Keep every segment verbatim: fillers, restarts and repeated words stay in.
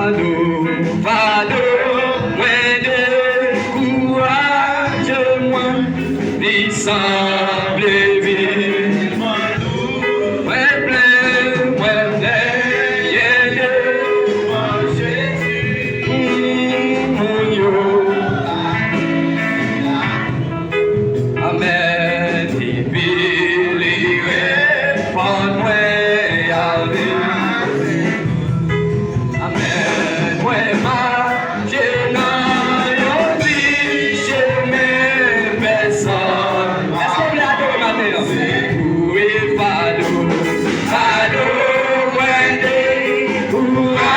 Fado, fado mwen dekouraje mwen, li sanble vin. Mwen plen, mwen plenyen devan Jezi pou moun yo. Amèn. Epi li reponn mwen, ale. Amèn. Mwen mache nan yon ti chemen pèsòn. Èske w vle adore maten an? Sekoure fado, fado mwen dekouraje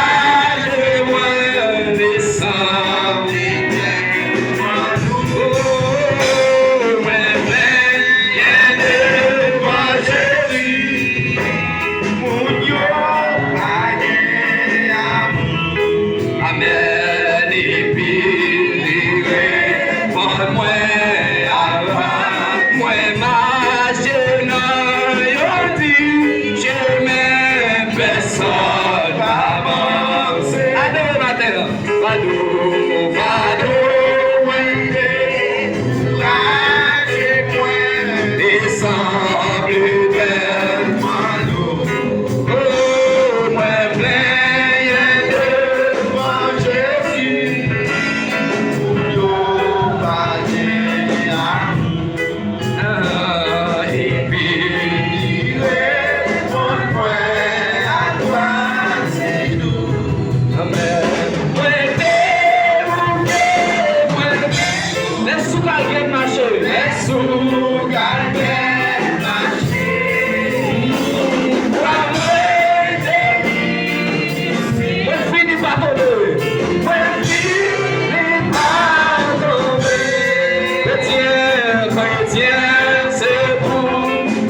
mwen, desann. Oh, mwen plenyen devan Jezi. Moun yo pa gen amou. Amèn. Epi li reponn mwen, ale. Mwen mache nan yon ti chemen pèsòn pa vanse. Adore maten an. Fado, fado mwen dekouraje mwen, desann plen fado. Oh, mwen plenyen devan Jezi, pou yo pa gen amou. Ah, epi li reponn mwen, a twa ti dou. Amèn. Mwen debouke, mwen. Lè sou kalvè mache. Lè sou kalvè mache. Wa mwen debouke. Mwen fini pa tonbe. Mwen fini pa tonbe. Kretyen, kretyen, se pou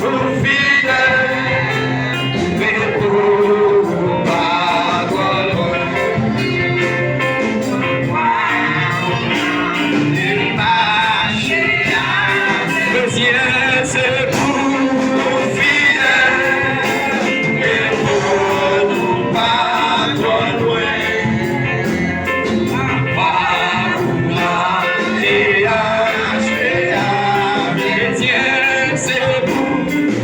nou fidèl. Men pou nou pa twò lwen. Kretyen, se pou nou fidèl. Men pou nou pa twò lwen. Kretyen, se pou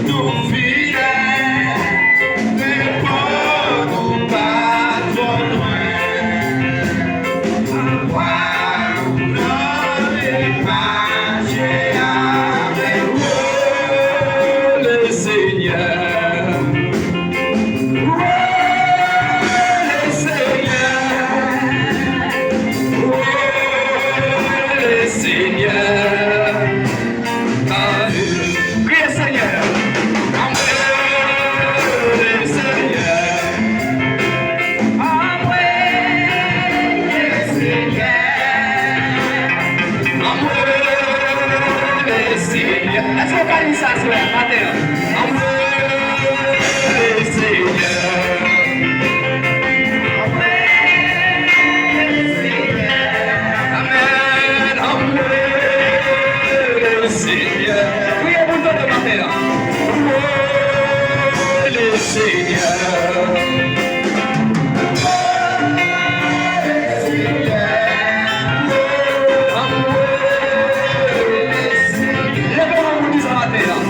nou fidèl, men pou nou pa twò lwen. Vwa nou nan mache avèk ou, Lesenyè. Oh, Lesenyè. Oh, Lesenyè. Tande. Kriye Senyè. Anmwe, Senyè. Anmwe, Senyè. Anmwe, Senyè. Èske w ka di sa, sè, maten an? Anmwe, Senyè. Anmwe, Senyè. Amèn. Anmwe, Senyè. Priye pou l tande maten an. Anmwe, Senyè. Leve men w pou di sa maten an.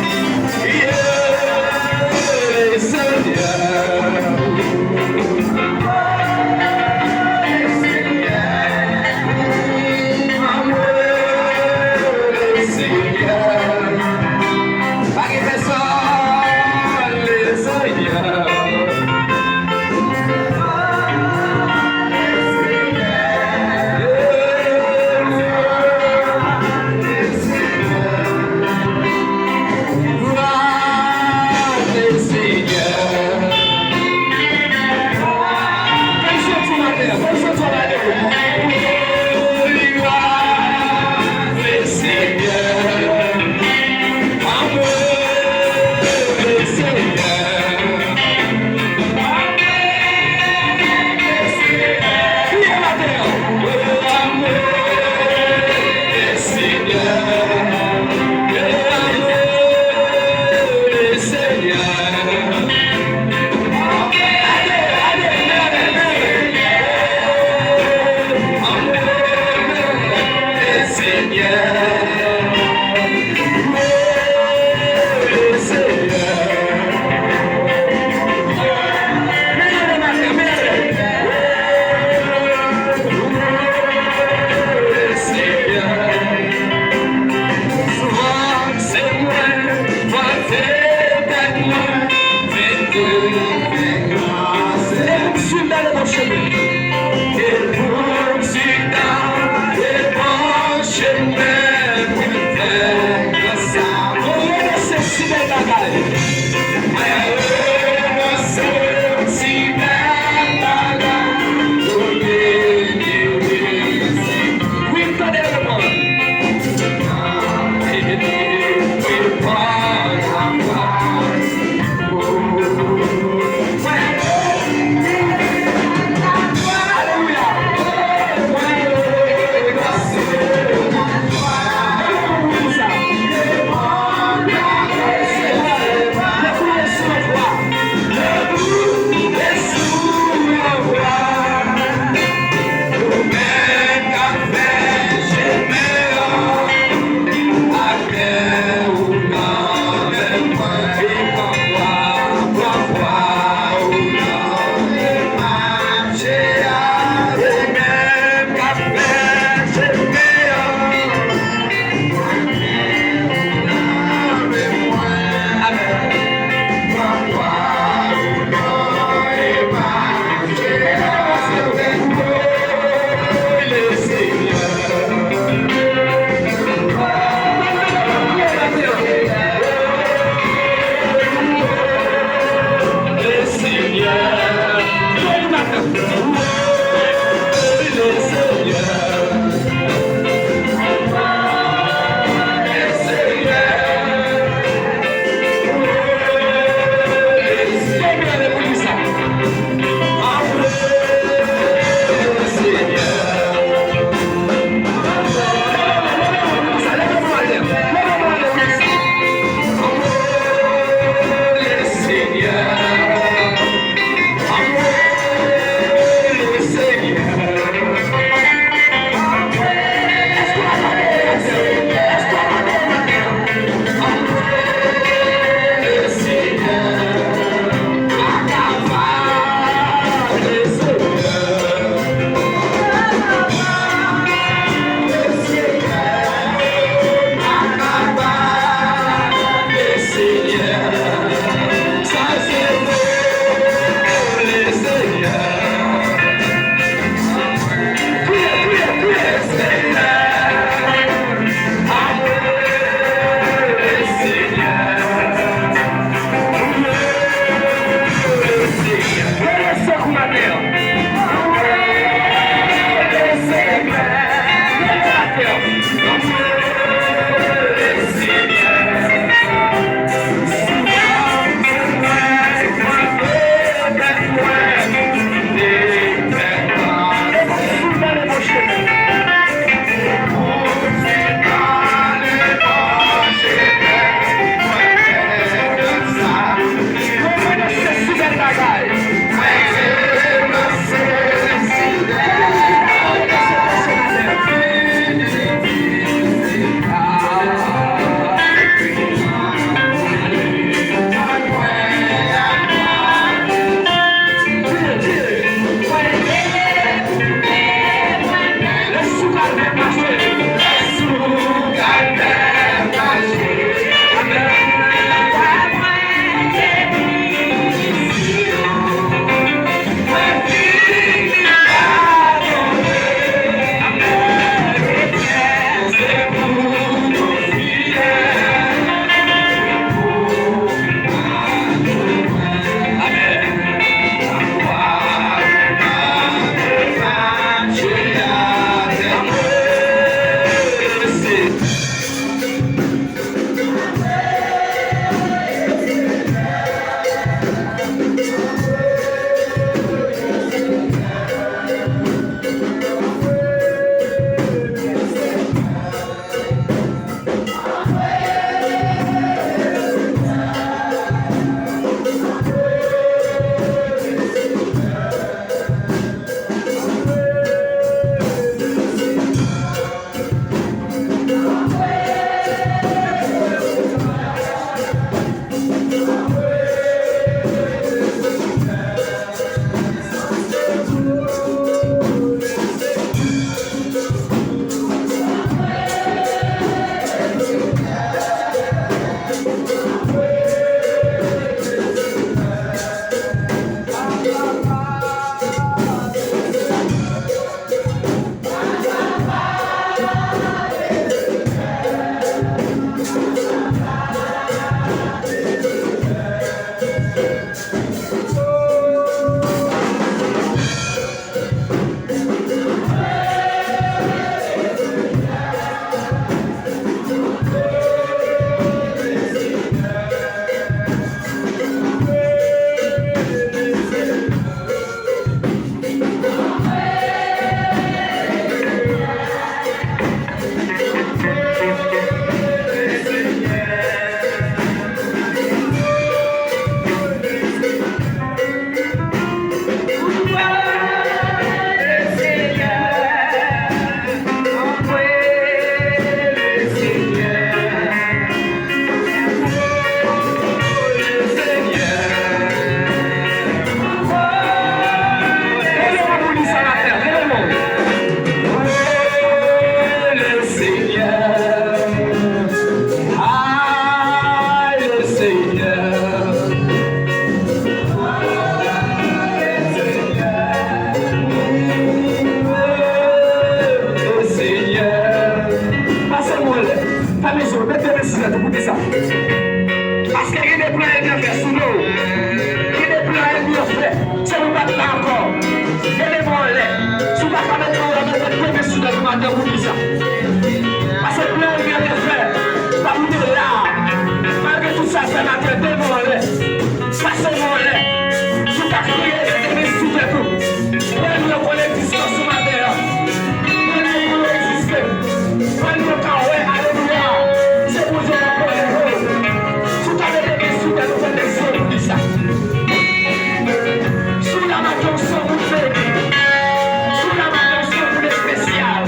Maten pou di sa. Paske plan w gen te fè, pa pou te la. Malgre tout sa fè maten, de men w anlè. Pase men w anlè. Si w ka kriye, mete men sou tèt ou. Mwen, mwen konnen egzistans ou maten an. Mwen, mwen konnen egziste. Mwen, mwen ka wè, alelouya. Se Bondye k ap pale pou ou. Si w ka mete men sou tèt ou, fè men sou pou di sa. Si w la maten, w san moun beni. Si w la maten, w san moun espesyal.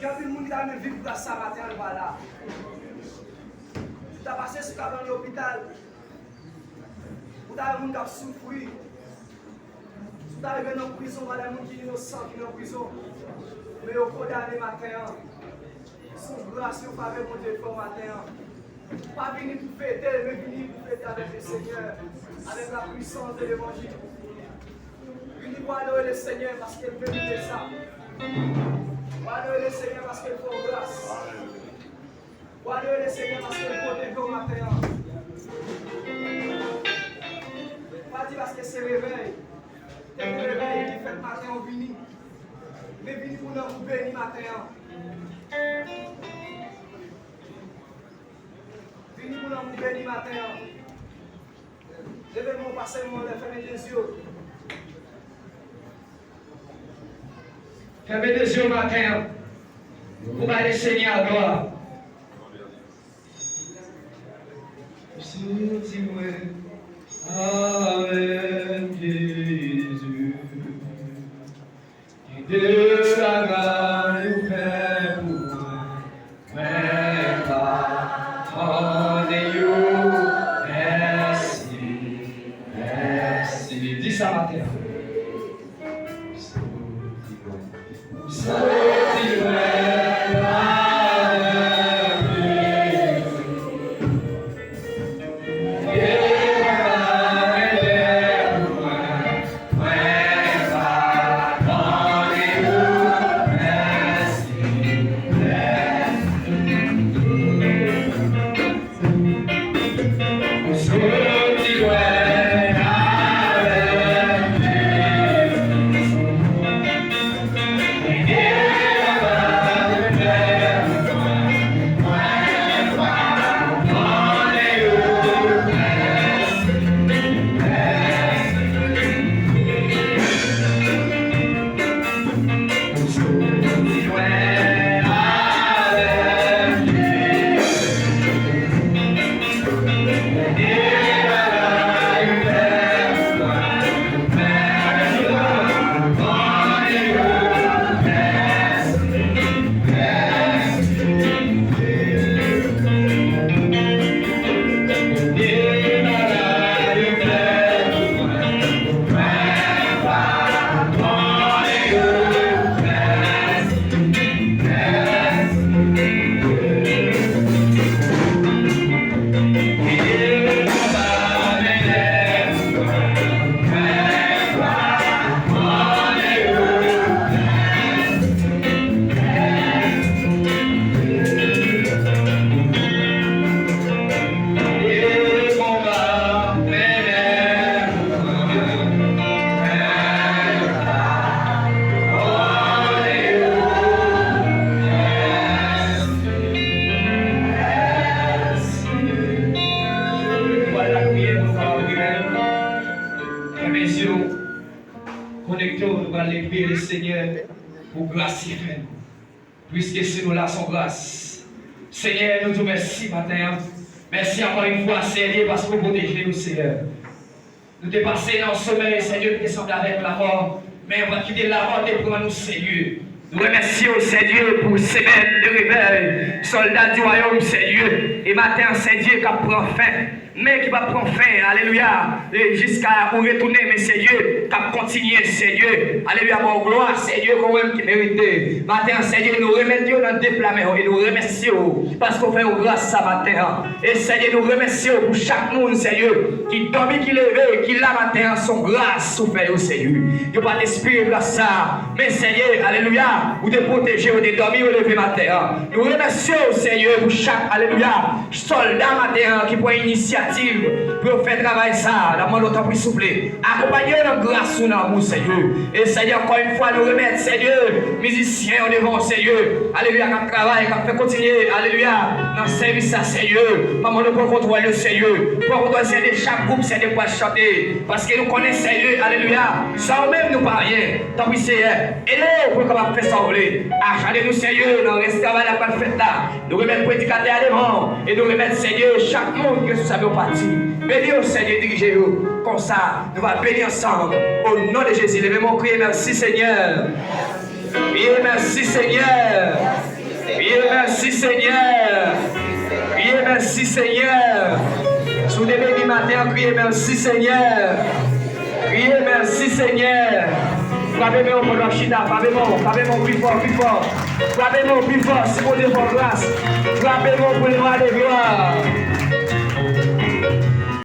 Gen anpil moun ki ta renmen viv gras sa maten an, yo pa la. Si w ta pase sou kabann lopital, ou ta wè moun k ap soufri. Si w ta rive nan prizon, w a wè moun ki inosan ki nan prizon. Men yo kondane maten an. Se yon gras, yon favè Bondye fè w maten an. Pa vini pou fete, men vini pou fete avèk Lesenyè, avèk la puissance de l'évangile. Vini pou adore Lesenyè paske l merite sa. Pou adore Lesenyè paske l fè w gras. Pou adore Lesenyè paske l pwoteje w maten an. Pa di paske se revèy. Tèt revèy ki fèt maten an vini. Men vini pou nanm ou beni maten an. Vini pou nanm ou beni maten an. Leve men w, pase men w anlè, fèmen de zye w. Fèmen de zye w maten an. Pou bay Lesenyè glwa. Soti mwen avèk Jezi. Gen de bagay ou fè pou mwen, mwen pa konnen yo. Mèsi, mèsi. Di sa maten an. Soti mwen, soti mwen avèk Jezi. Fèmen zye w, konekte w, nou pral leve Lesenyè pou gras li fè nou. Piske si nou la, se yon gras. Senyè, nou di w mèsi maten an. Mèsi ankò yon fwa, Senyè, paske w pwoteje nou, Senyè. Nou te pase nan somèy, Senyè, nou te sanble avèk lanmò. Men w pa t kite lanmò te pran nou, Senyè. Nou remèsye w, Senyè, pou semèn de revèy, sòlda di wayòm, Senyè. E maten an, Senyè, k ap pran fen. Men ki p ap pran fen, alelouya, e jiska ou retounen, men Senyè, k ap kontinye, Senyè, alelouya, ba w glwa, Senyè, ke w menm ki merite. Maten an, Senyè, nou remèt yo nan de pla men w e nou remèsye w paske w fè yo gras sa maten an. E Senyè, nou remèsye w pou chak moun, Senyè, ki dòmi, ki leve, ki la maten an, se yon gras ou fè yo, Senyè. Yo pa t espere gras sa, men Senyè, alelouya, ou te pwoteje yo, yo te dòmi, yo leve maten an. Nou remèsye w, Senyè, pou chak, alelouya, sòlda maten an ki pran inisyativ pou yo fè travay sa a, n ap mande w tanpri souple, akonpaye yo nan gras ou, nan lanmou, Senyè. E Senyè, ankò yon fwa, nou remèt, Senyè, mizisyen yo devan w, Senyè. Alelouya, k ap travay, k ap fè kontinye, alelouya, nan sèvis sa, Senyè. Papa, nou pran kontwòl yo, Senyè. Pran kontwòl, Senyè, de chak gwoup, Senyè, k pral chante. Paske nou konnen, Senyè, alelouya, san ou menm, nou pa anyen. Tanpri, Senyè, ede yo pou yo kapab fè sa w vle. Achane nou, Senyè, nan rès travay la k pral fèt la. Nou remèt predikatè a devan w e nou remèt, Senyè, chak moun ki responsab yon pati. Beni yo, Senyè, dirije yo. Konsa, nou va beni ansanm. O non de Jezi, leve men w, kriye, mèsi, Senyè. Kriye, mèsi, Senyè. Senyè. Kriye mèsi, Senyè. Si w te beni maten an, kriye mèsi, Senyè. Kriye mèsi, Senyè. Frape men w pandan w chita. Frape men w, frape men w pi fò, pi fò. Frape men w pi fò, si Bondye fè w gras. Frape men w pou l vale glwa.